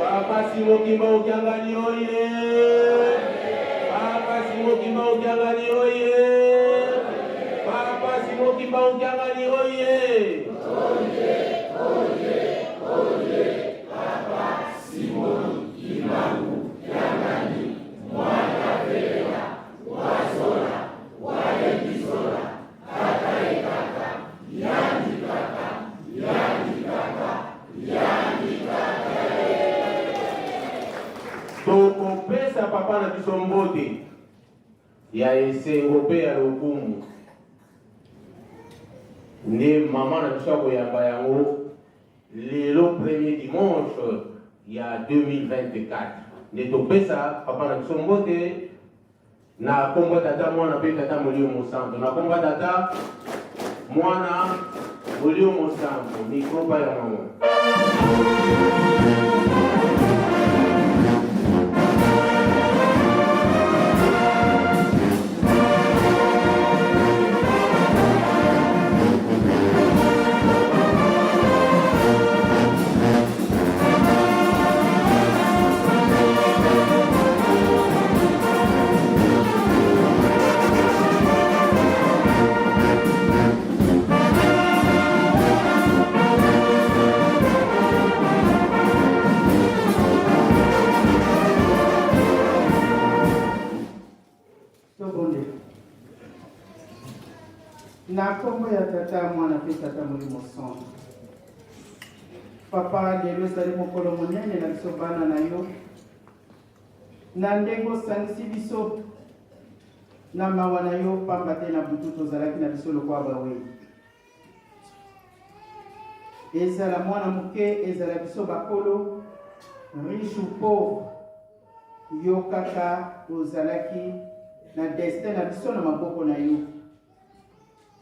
Papa Simon Kimbangu Kiangani oye! Papa Simon Kimbangu Kiangani oye! Papa Simon Kimbangu Kiangani oye! Oye, oye, oye! Papa Simon Kimbangu Kiangani mwana velela wazola walekizola kaka ekaka yandi kaka yandi kaka yandi kaka. Tokopesa papa na biso mbote ya esengo mpe ya lokumu, nde mama na biso akoyamba yango lelo premier dimanche ya 2024. Nde topesa papa na biso mbote na kombo ya Tata, Mwana mpe Tata Molimo Mosantu. Na kombo ya Tata, Mwana, Molimo Mosantu. Micro pa ya mama. Tobondela. Na nkombo ya Tata, Mwana mpe Tata Molimo Santu. Papa, lelo ezali mokolo monene na biso bana na yo, na ndenge osangisi biso na mawa na yo, pamba te na butu tozalaki na biso lokola bawei. Ezala mwana moke, ezala biso bakolo, riche ou pauvre, yo kaka ozalaki na destin na biso na maboko na yo.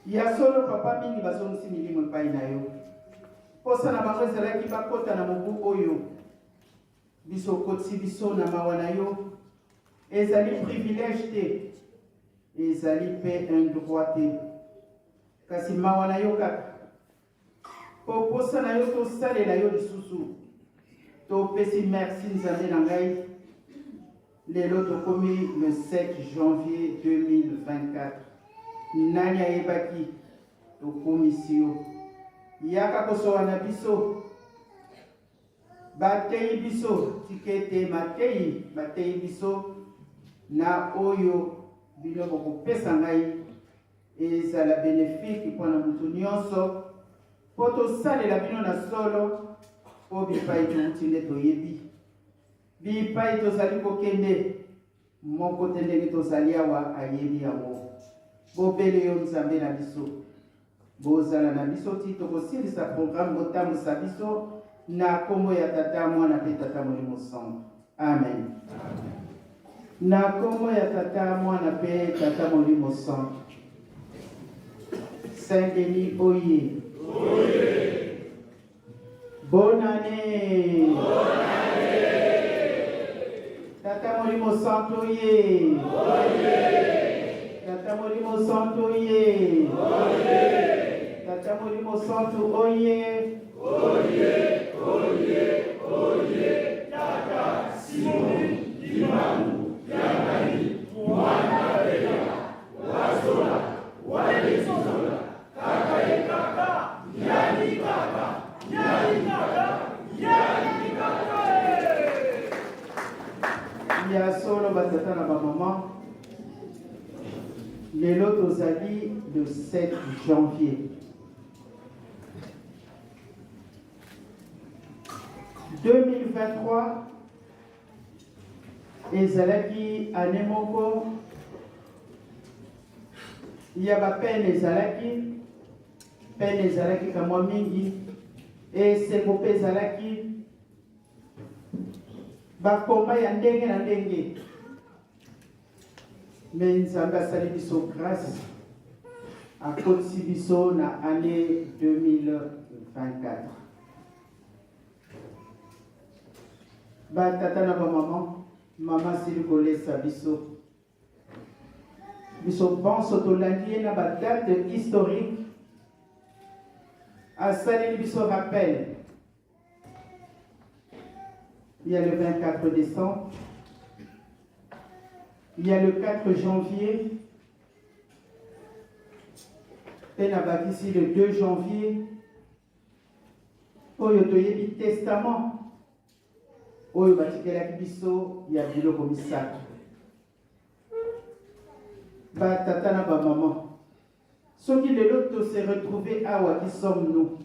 Ya solo papa, mingi bazongisi milimo epai na yo. Posa na bango ezalaki bakota na mobu oyo. Biso okotisi biso na mawa na yo. Ezali privilège te, ezali mpe un droit te, kasi mawa na yo kaka. Mpo posa na yo tosalela yo lisusu. Topesi merci Nzambe na ngai. Lelo tokomi le 7 janvier 2024. Nani ayebaki? Tokomisi yo. Yaka kosowa na biso. Bateyi biso, tika ete mateyi bateyi biso na oyo bino bokopesa ngai ezala benefique mpo na moto nyonso, mpo tosalela bino na solo, mpo bipai touti nde toyebi bipai tozali kokende, moko te ndenge tozali awa ayebi yango, bobele yo Nzambe na biso. Bozala na biso ti tokosilisa programme, botambwisa biso na kombo ya Tata, Mwana mpe Tata Molimo Santu. Amen. Na kombo ya Tata, Mwana mpe Tata Molimo Santu. Saint Denis oye. Oye. Bonne année. Bonne année. Tata Molimo Santu oye. Oye. Tata Molimo Santu oye. Oye. Tata Molimo Santu oye. Oye, oye, oye. Tata Simon Kimbangu Kiangani mwana Bela wazola walekizola kaka ekaka yali kaka yali kaka yali kaka. Ya solo batata na bamama, lelo tozali le 7 janvier 2023. Ezalaki année moko ya bapene, ezalaki pene, ezalaki kamwa mingi, esengo mpe ezalaki, bakomba ya ndenge na ndenge. Me Nzambe asali biso grâce, akotisi biso na année 2024. Batata na bamama, mama asili kolesa biso, biso banso tolandi ye na badate historique, asaleli biso rappel. Il y a le 24 décembre, il y a le 4 janvier, mpe nabakisi le 2 janvier oyo toyebi testament oyo batikelaki biso ya biloko misato. Batata na bamama, soki lelo to se retrouver awa, qui sommes-nous?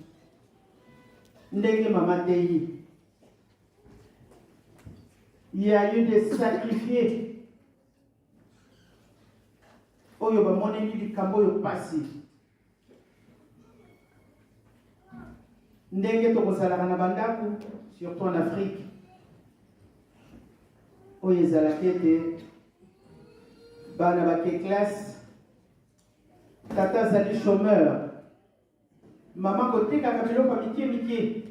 Ndenge mama teyi, il y a eu des sacrifiés oyo bamoneli likambo oyo pasi. Ndenge tokozalaka na bandako, surtout en Afrique, oyo ezalaki ete bana bake classe, tata azali chômeur, mama kotekaka biloko ya mike mike.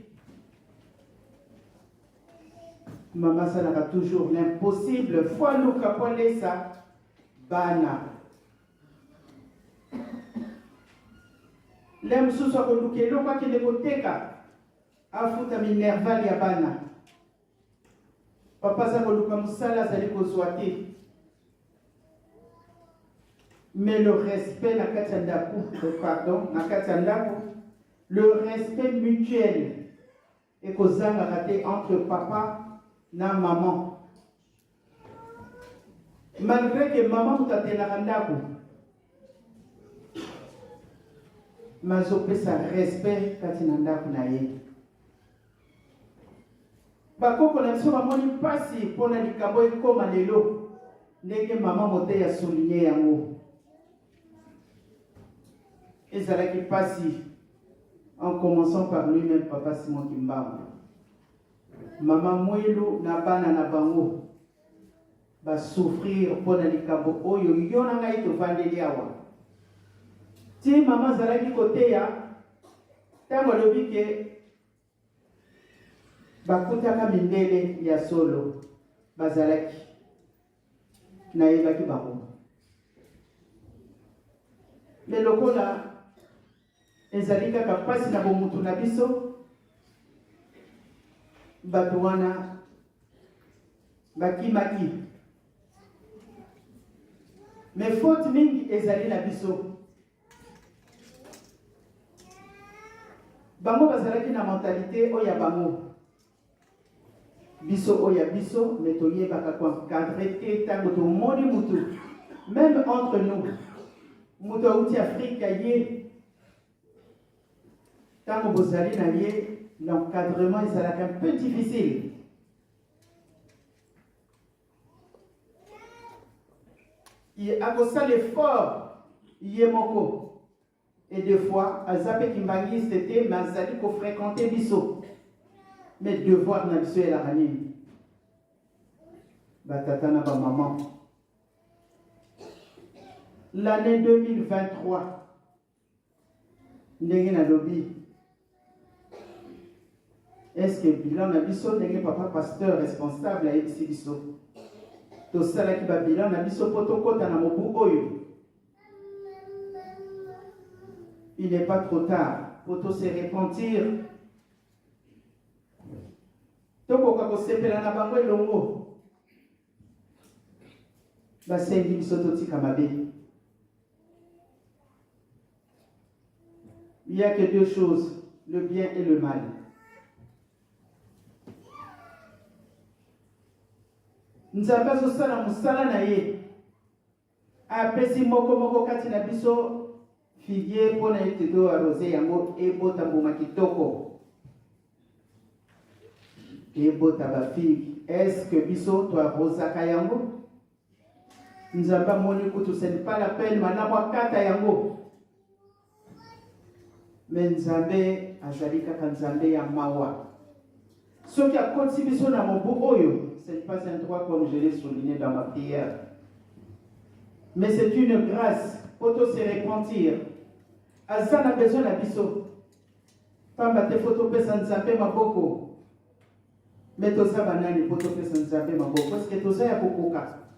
Mama asalaka toujours l'impossible fo aluka po alesa bana. Le mosusu akoluka eloko akende koteka, afuta minerval ya bana. Papa aza koluka mosala, azali kozwa te. Mais le respect na kati ya ndako, pardon, na kati ya ndako, le respect mutuel ekozangaka te entre papa na maman. Malgré que mama moto atelaka ndako, mazopesa respect kati na ndako na ye. Bakoko na biso bamoni mpasi mpona likambo ekoma lelo ndenge mama moteyi asouligne yango. Ezalaki mpasi, en commençant par lui-même, papa Simon Kimbangu, mama Mwilu na bana na bango basouffrir mpo na likambo oyo yo na ngai tovandeli awa. Ti mama azalaki koteya, ntango alobi ke bakutaka mindele ya solo bazalaki, nayebaki bango, me lokola ezali kaka mpasi na bomutu na biso, bato wana bakimaki. Me faute mingi ezali na biso. Bango bazalaki na mentalité oyo ya bango, biso oyo ya biso, me toyebaka koencadre te. Ntango tomoni mutu, même entre nous, moto auti Afrika, ye ntango bozali na ye, l'encadrement ezalaka un peu difficile. Ye akosala effort ye moko, et des fois aza mpe kimbangiste te, mais azali kofréquente biso. Mais devoir na biso elaka nini, batata na bamama? L'année 2023, ndenge nalobi, est-ce que bilan na biso, ndenge papa pasteur responsable ayebisi biso, tosalaki babilan na biso mpo tokɔta na mobu oyo? Il n'est pas trop tard po to se repentir, tokoka kosepela na bango elongo. Basengi biso totika mabe. Il n'y a que deux choses, le bien et le mal. Nzambe azosala mosala na ye, apesi moko moko kati na biso figuier mpona ete to arrose yango, ebota mbuma kitoko, ebota bafigue. Est-ce biso toarrosaka yango? Nzambe amoni kutu ce n'est pas la peine malamu akata yango. Me Nzambe azali kaka Nzambe ya mawa. Soki akotisi biso na mobu oyo, ce n'est pas un droit, comme je l'ai souligné dans ma prière, mais c'est une grâce po to se repentir. Aza na besoin na biso, pamba te fo topesa Nzambe maboko. Me toza banani mpo topesa Nzambe maboko? Parce que toza ya kokoka?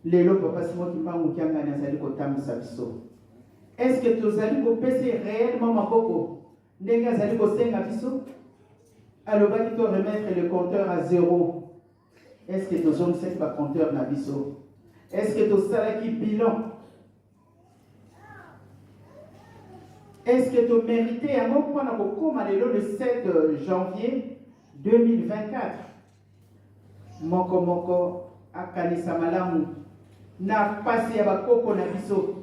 Lelo papa Simon Kimbangu Kiangani azali kotambwisa biso. Est ce que tozali kopesa réellement maboko ndenge azali kosenga biso? Alobaki to remettre le compteur à zéro. Est-ce que tozongisaki ba compteur na biso? Est-ce que tosalaki bilan? Est-ce que to mérite yango mpona kokóma lelo le 7 janvier 2024? Moko moko akanisa malamu na pasi ya bakoko na biso,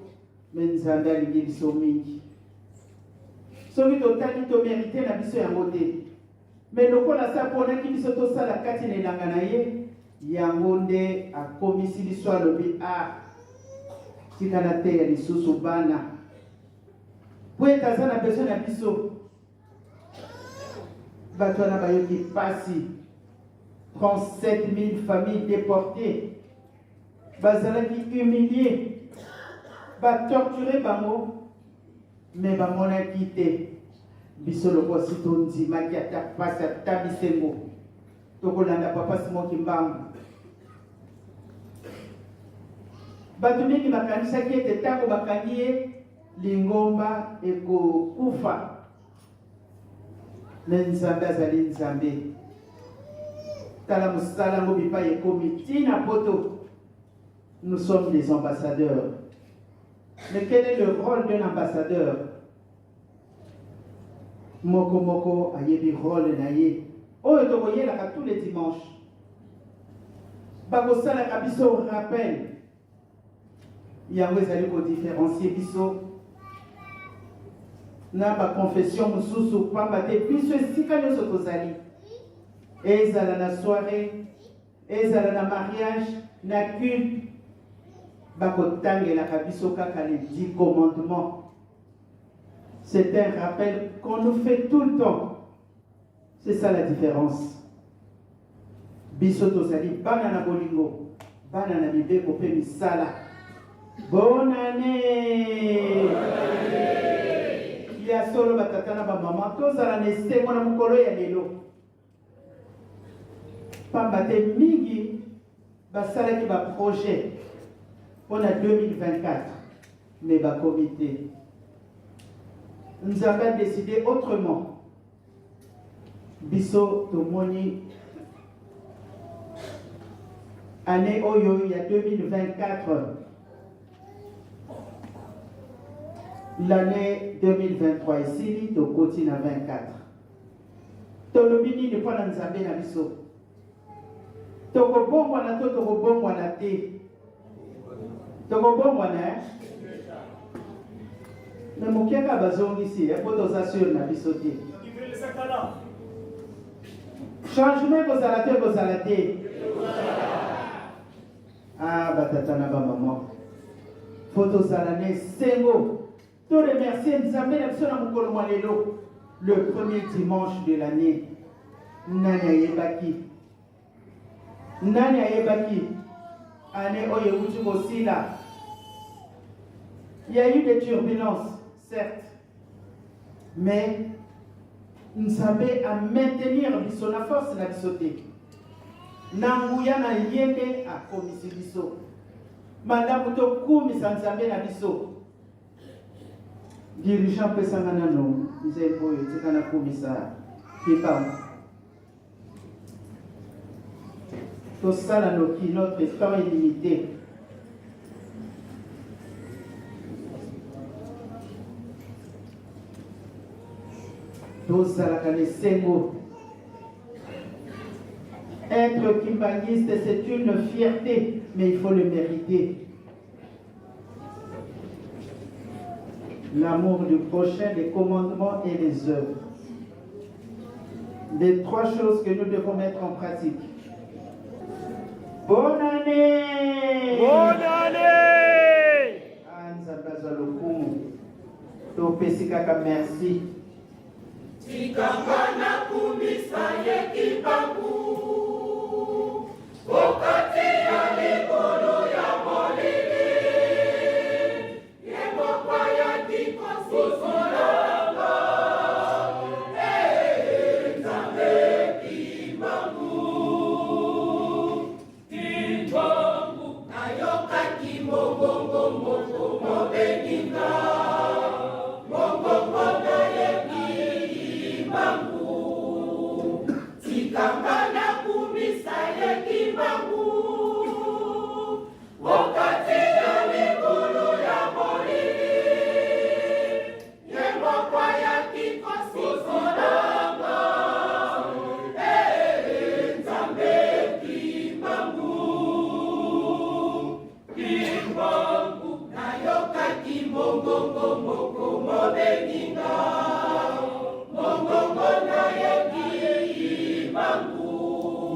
me Nzambe alingi biso mingi. Soki totali to mérite na biso yango te, me lokola asi aponaki biso tosala kati na elanga na ye, yango nde akomisi biso, alobi a ah, tika nateya lisusu bana po ete aza na besoin na biso. Bato wana bayoki mpasi. 37 000 familles déportées bazalaki humilie, batorture bango, me bamonaki te. Biso lokola si tondimaki ata mpasi ata bisengo, tokolanda papa Simon Kimbangu. Bato mingi bakanisaki ete ntango bakangi ye lingomba ekokufa, me Nzambe azali Nzambe. Tala mosala yango bipai ekomi ntina poto. Nous sommes des ambassadeurs. Mais quel est le rôle d'un ambassadeur? Moko moko ayebi rôle na ye oyo tokoyelaka tous les dimanches. Bakosalaka biso rappel, yango ezali kodifferencie biso na baconfession mosusu, pamba te biso esika nyonso tozali, ezala na soirée, ezala na mariage, na culte, bakotangelaka biso kaka les 10 commandements. C'est un rappel qu'on nous fait tout le temps. C'est ça la différence. Biso tozali bana na bolingo, bana na mibeko mpe misala. Bonne année! Ya solo batata na bamama, tozala na esengo na mokolo ya lelo, pamba te mingi basalaki baprojet mpo na 2024, me bakomi te. Nzambe a décidé autrement. Biso tomoni année oyo ya 2024, l'année 2023 esili, tokoti na 24. Tolobi nini mpo na Nzambe na biso? Tokobongwana to tokobongwana te? Tokobongwana, eh? Me mokiaka bazongisi mpo toza sur na biso te. Changement ekozala te, ekozala te. Ah, batata na bamama, fo tozala na esengo, to remercier Nzambe na biso na mokolo mwa lelo, le premier dimanche de l'année. Nani ayebaki? Nani ayebaki année oyo euti kosila? Il y a eu des turbulences, certes, mais Nzambe a maintenir biso na force na biso te, na nguya na ye nde akomisi biso malamu. Tokumisa Nzambe na biso. Dirigeant, pesanga nano nzembo oyo, tika nakumisa Kimbangu. Tosala noki, notre temps est limité. Tozalaka na esengo. Être kimbanguiste, c'est une fierté, mais il faut le mériter. L'amour du prochain, les commandements et les œuvres. Les trois choses que nous devons mettre en pratique. Bonne année! Bonne année! Ah, Nzambe azwa lokumu. Topesi kaka merci. Tikanga nakumisa ye Kimbangu okati ya likolo ya molili, ye moko ayaki kosikolanga. Eh, Nzambe Kimbangu, Kimbangu, nayokaki mongongo moko mobengi nga, mongongo na ye Kimbangu.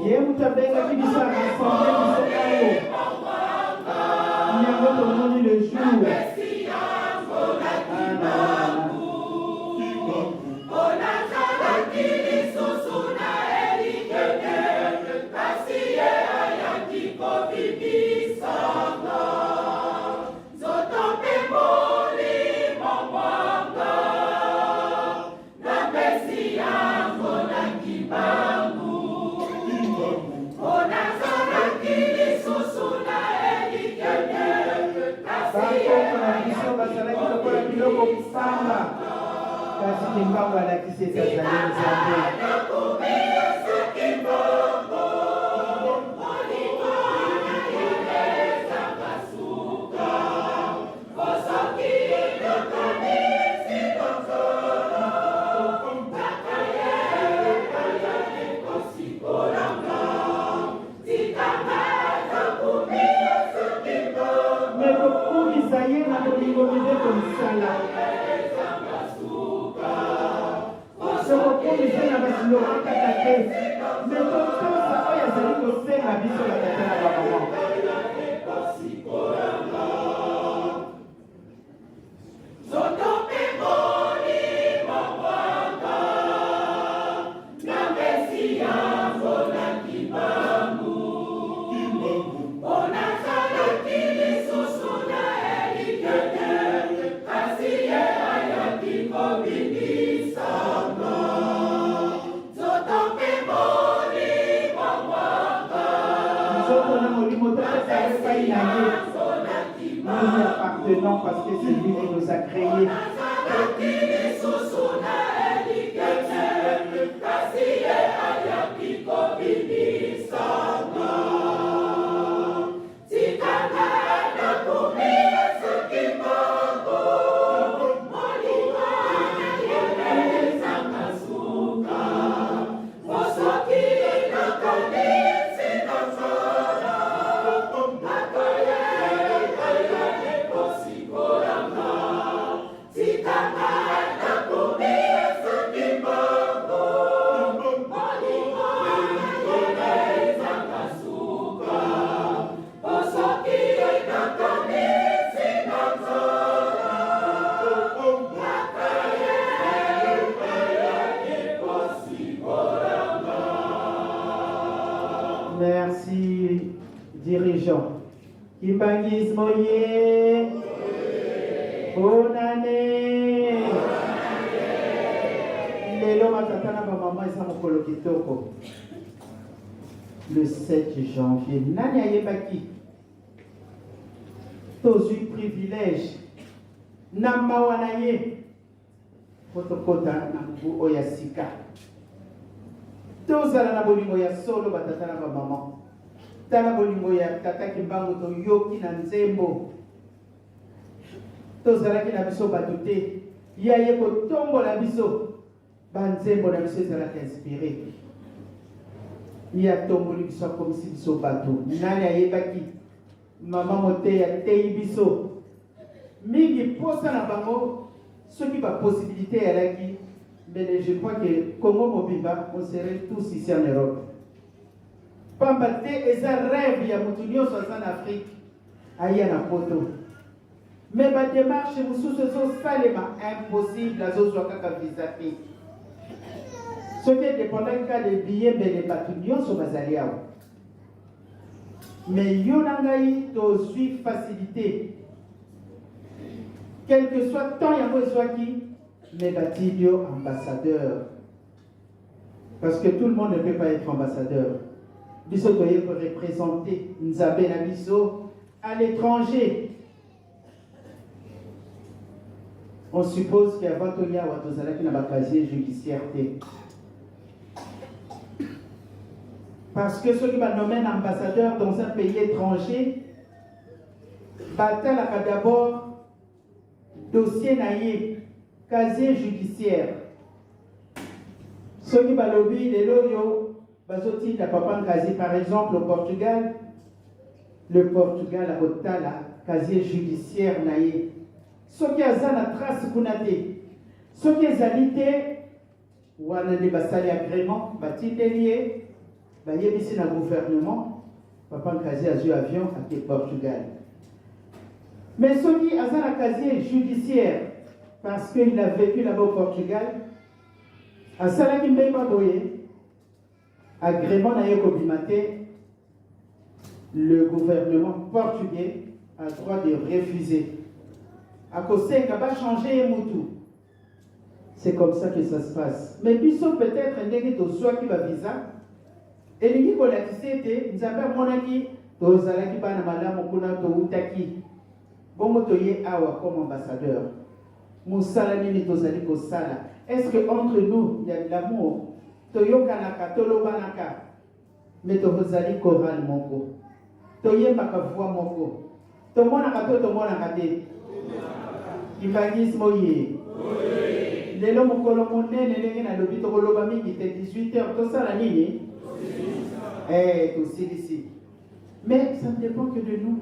Ye moto abengaki biso arassemble biso awa. Yango tomoni le jour. Bakoko na biso bazalaki lokola biloko pamba, kasi Kimbangu alakisi ete azali Nzambe. Me kokumisa ye na bolingo mibeko misala. Tokokumisa na basiloka kaka te, me totosa oyo azali kosenga biso batata na bamama. Nzoto na molimo topesa epai na ye. Nous lui appartenons parce que c'est lui qui nous a créés. Merci, dirigeant. Kimbanguisme ye. Bonne année. Lelo batata na bamama eza mokolo kitoko. Le 7 janvier. Nani ayebaki? Tozwi privilège na mawa na ye mpo tokota na mobu oyo ya sika. Tozala na bolingo ya solo batata na bamama. Tala bolingo ya tata Kimbangu toyoki na nzembo. Tozalaki na biso bato te, ye aye kotombola biso. Banzembo na biso ezalaka inspire. Ye atomboli biso, akomisi biso bato. Nani ayebaki? Mama moteyi ateyi biso mingi mposa na bango soki ba possibilité eyalaki mbele je crois que Congo mobimba on serait tous ici en Europe. Pamba te eza rêve ya moto nyonso aza na Afrique aya na poto. Mais ba démarche mosusu ezosalema impossible, azozwa kaka visa te. Soki edépendaki kaka de billet mbele bato nyonso bazali awa. Mais yo na ngai tozwi facilité. Quel que soit temps yango ezwaki, mais batindi yo ambassadeur. Parce que tout le monde ne peut pas être ambassadeur. Biso toye ko représenter Nzambe na biso à l'étranger. On suppose qu'avant toya awa tozalaki na ba casier judiciaire te. Parce que soki ba nomme un ambassadeur dans un pays étranger, batalaka d'abord dossier na ye, casier judiciaire. Soki balobi lelo oyo bazotinda papa Nkazi par exemple au Portugal, le Portugal akotala casier judiciaire na ye. Soki aza na trace kuna te, soki ezali te, wana nde basali agrément batindeli ye. Bayebisi na gouvernement, papa Nkazi azwi avion ake Portugal. Mais soki aza na casier judiciaire parce qu'il a vécu là-bas au Portugal, asalaki mbeba boye, agrément na ye kobima te, le gouvernement portugais a droit de refuser. Akosenga ba changer ye mutu. C'est comme ça que ça se passe. Mais biso peut-être ndenge tozwaki ba visa elingi kolakisa ete Nzambe amonaki tozalaki bana malamu kuna toutaki bongo toye awa comme ambassadeur. Mosala nini tozali kosala? Est-ce que entre nous il y a de l'amour? Toyokanaka, tolobanaka, mais tozali chorale moko, toyembaka voix moko, tomonaka to tomonaka te. Kimbanguisme oye! Lelo mokolo monene, ndenge nalobi tokoloba mingi te, 18 heures tosala nini? Eh, tosilisi. Mais ça ne dépend que de nous.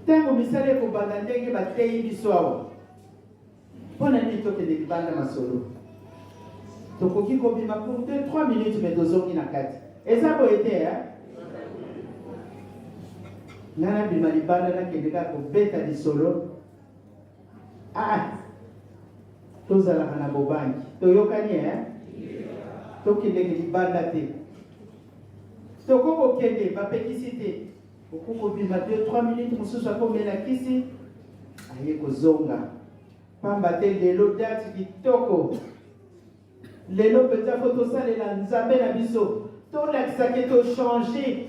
Ntango misala ekobanda ndenge bateyi biso awa, mpo na nini tokende libanda masolo? Tokoki kobima pour 2 3 minutes, mais tozongi na kati. Eza boye te, eh? Nga nabima libanda nakende kaka kobeta lisolo. Ah, tozalaka na bobangi, toyokani eh? Tokendeke libanda te, tokoki kokende, bapekisi te. Okoki kobima 2 3 minutes, mosusu akomela kisi aye kozonga, pamba te lelo date kitoko. Lelo mpenza fo tosalela Nzambe na biso, tolakisake tochange,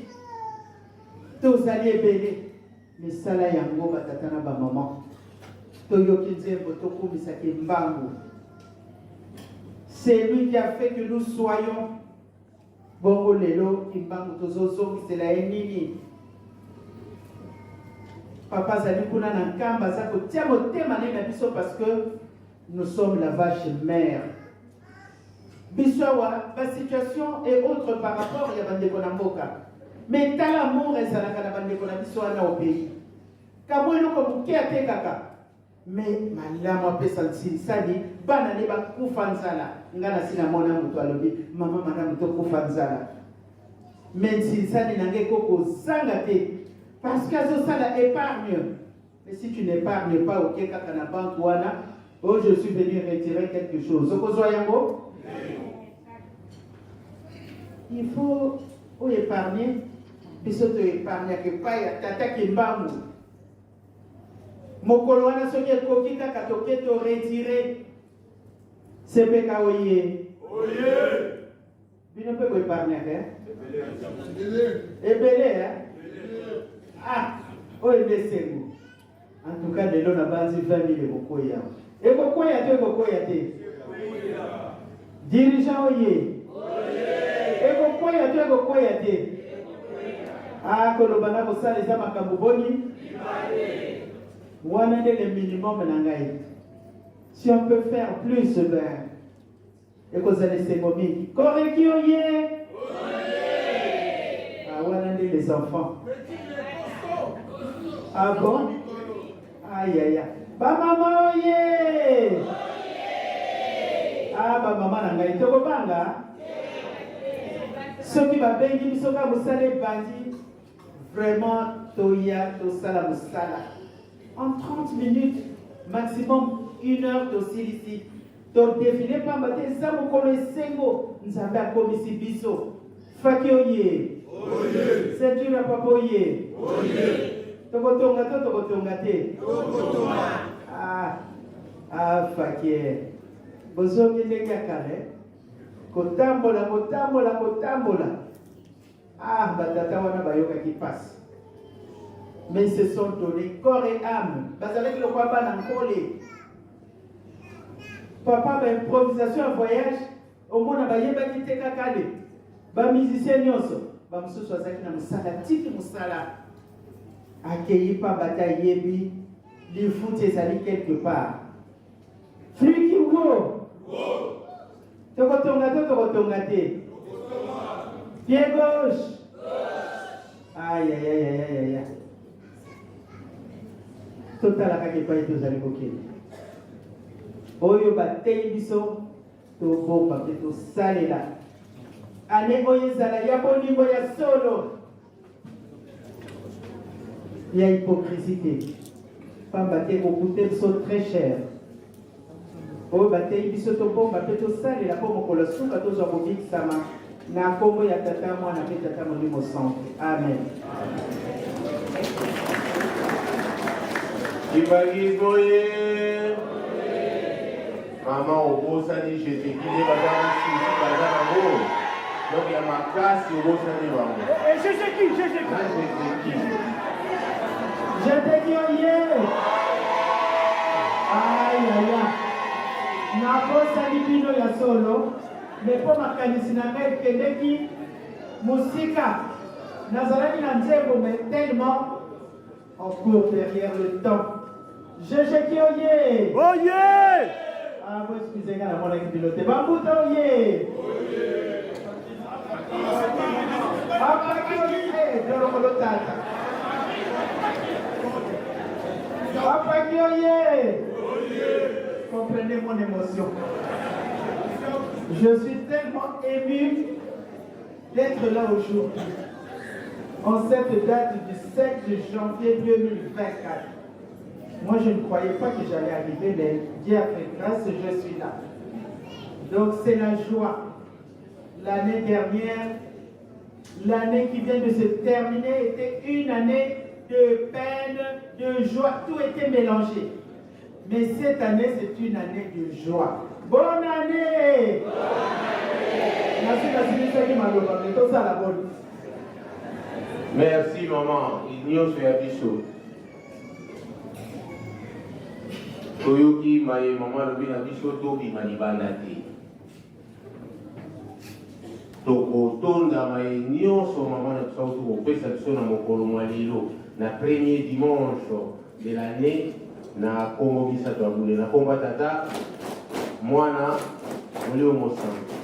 tozali ebele. Misala yango batata na bamama, toyoki nzembo tokumisaki mbangu. C'est lui qui a fait que nous soyons. Bongo lelo Kimbangu tozozongisela ye nini? Papa azali kuna na Nkamba, aza kotia motema ne na biso parce que nous sommes la vache mère. Biso awa ba situation et autres par rapport ya bandeko na mboka. Mais tala amour ezalaka na bandeko na biso wana au pays. Kamwa eloko moke atekaka. Mais malamu apesa nsinsani bana ne bakufa nzala. Nga nasi namona moto alobi mama malamu tokufa nzala, mais nsinsani na ngai ekokozanga te parce que azosala épargne. Mais si tu n'épargnes pas, oke kaka na banque wana, oh je suis venu retirer quelque chose, okozwa yango. Il faut oépargne. Biso toépargnaka epai ya tata Kimbangu. Mokolo wana soki ekoki kaka toke to retire. CPK oye. Oye. Bino mpe boepargnaka eh? Ebele eh? Ah, oyo nde esengo. En tout cas lelo nabanzi 20 000 ekokwea. Ekokwea to ekokwea te? Dirigeant oye. Ekokwea to ekokwea te? Ah, koloba na kosala eza makambo boni? Wana nde le minimum na ngai. Si on peut faire plus, ben ekozala esengo mingi. Koreki oye! Ah, wana nde les enfants. Ah bon? Ayaya. Bamama oye! Ah, bamama na ngai tokobanga? Soki babengi biso kaka mosala ebandi, vraiment toya tosala mosala. En 30 minutes, maximum une heure tosilisi. Todefile pamba te, eza mokolo esengo Nzambe akomisi biso. Faki oye! Ceinture ya papa oye! Tokotonga to tokotonga te? Ah, ah, Faki, bozongi ndenge ya kala, eh? Kotambola, kotambola, kotambola. Ah, batata wana bayokaki pasi, mais ils se sont donnés corps et âme. Bazalaki lokola bana nkole. Papa, ba improvisation ya voyage omona bayebaki te kaka le ba musicien nyonso bamosusu azalaki na mosala, tiki mosala akei pamba te ayebi lifuti ezali quelque part. Fliki wo tokotonga to tokotonga te? Pied gauche. Ayayayayaya, totala kaka epai tozali kokende. Oyo bateyi biso tobomba mpe tosalela. Annee oyo ezala ya bolingo ya solo, ya hypocrisie te, pamba te ekokute biso très cher. Oyo bateyi biso tobomba mpe tosalela mpo mokolo ya suka tozwa kobikisama na nkombo ya Tata, Mwana mpe Tata Molimo Santu. Amen. Kimbanguisme oye! Mama obosani Jésus nde baza na susi baza nango donc ya makasi obosani bango. Eh, Jésus Jésus Na Jésus Jésus oye! Ayaya, nabosani bino ya solo, me mpo makanisi na ngai ekendeki mosika, nazalaki na nzembo mais tellement On court derrière le temps. Jésus oye! Oye! Ah, bo excusez nga namonaki bino te. Bambuta oye! Bapaki oye! Dolokolo tata. Bapaki oye! Comprenez mon émotion. Je suis tellement ému d'être là aujourd'hui, en cette date du 7 janvier 2024. Moi, je ne croyais pas que j'allais arriver, mais Dieu a fait grâce, je suis là. Donc, c'est la joie. L'année dernière, l'année qui vient de se terminer était une année de peine, de joie, tout était mélangé. Mais cette année, c'est une année de joie. Bonne année! Nasi nasilisaki maloba me tosala boni. Merci maman, nyonso ya biso. Toyoki maye mama alobi na biso tobima libanda te. Tokotonda maye nyonso mama na biso auti kopesa biso na mokolo mwa lelo na premier dimanche de l'annee na kombo misato ya bule na kombo ya Tata, Mwana, Molimo Mosantu.